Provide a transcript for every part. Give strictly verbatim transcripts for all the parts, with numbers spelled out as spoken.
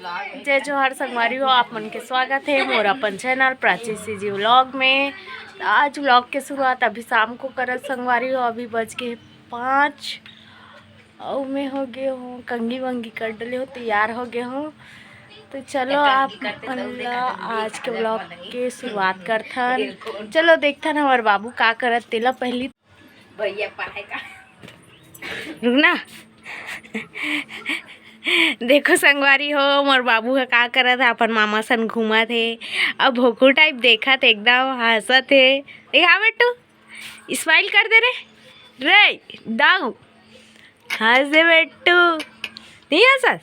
जय जोहार संगवारी हो, आप मन के स्वागत हे मोर अपन चैनल प्राची सीजी व्लॉग में। आज व्लॉग के शुरुआत अभी शाम को करत संगवारी हो, अभी बज के पाँच। अउ मैं हो गे हूँ, कंघी वंघी कर डले हूँ, तैयार हो गे हूँ। तो चलो आप मन ला आज के व्लॉग के शुरुआत करथन। चलो देखथन हमर बाबू का करत तेला पहली। भैया पढ़ाई का रुकना। देखो संगवारी हो, मोर बाबू ह का करत हे, अपन मामा सन घूमत हे। अब भोकू टाइप देखत हे, एकदम हंसत हे। देखा बेटू, स्माइल कर दे रे। रे दाऊ, हंस दे बेटू। नहीं हंसत?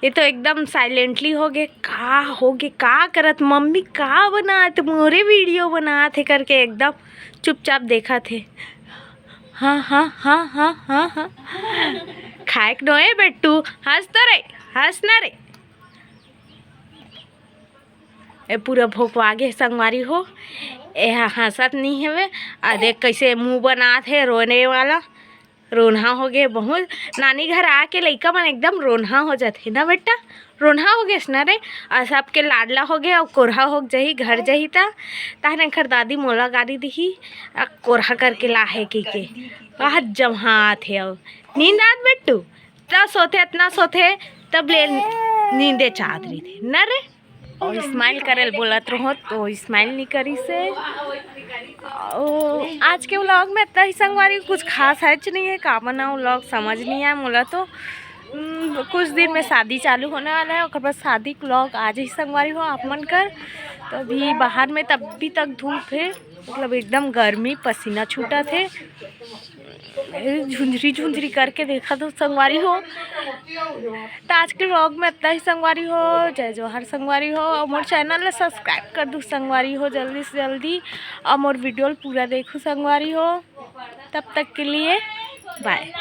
ये तो एकदम साइलेंटली हो गे। का हो गे, का करत मम्मी, का बनात, मोरे वीडियो बनात हे करके एकदम चुपचाप देखत हे। हाँ हाँ हाँ हाँ हाँ हाँ। खाए के नोहे बेटू, हंस तो रे, हंस ना रे। ए पूरा भोकवा गे संगवारी हो। ए हा हंसत नहीं हवे। आ देख कैसे मुंह बनात हे रोने वाला। रोनहा हो गे बहुत। नानी घर आके लइका मन एकदम रोनहा हो जाथे ना बेटा, रोनहा हो गेस ना रे। और सबके लाडला हो गे, और कोरहा हो जही, घर जही ता। तहने एखर दादी मोला गारी दिही, आ कोरहा करके लाहे की के। बहुत जम्हात हे। और नींद आत बेटू, त सोथे, इतना सोथे, तब ले नींदे चाहत रही थे ना रे। और स्माइल करे ल बोलत रहो तो स्माइल नहीं करिस हे। ओ, आज के व्लॉग में इतना ही संगवारी, कुछ खास है च नहीं है। का बनाऊँ, व्लॉग समझ नहीं आए मोला तो। हम्म, कुछ दिन में शादी चालू होने वाला है, ओकर बाद शादी के व्लॉग आज ही संगवारी हो आप मन कर। तो अभी बाहर में तब भी तक धूप है, मतलब एकदम गर्मी, पसीना छूटत हे। ए, झुंझरी झुंझरी करके देखत हो संगवारी हो। तो आज के व्लॉग में इतना ही संगवारी हो। जय जोहार संगवारी हो, और मोर चैनल ला सब्सक्राइब कर दू संगवारी हो जल्दी से जल्दी, और मोर वीडियो ला पूरा देखू संगवारी हो। तब तक के लिए बाय।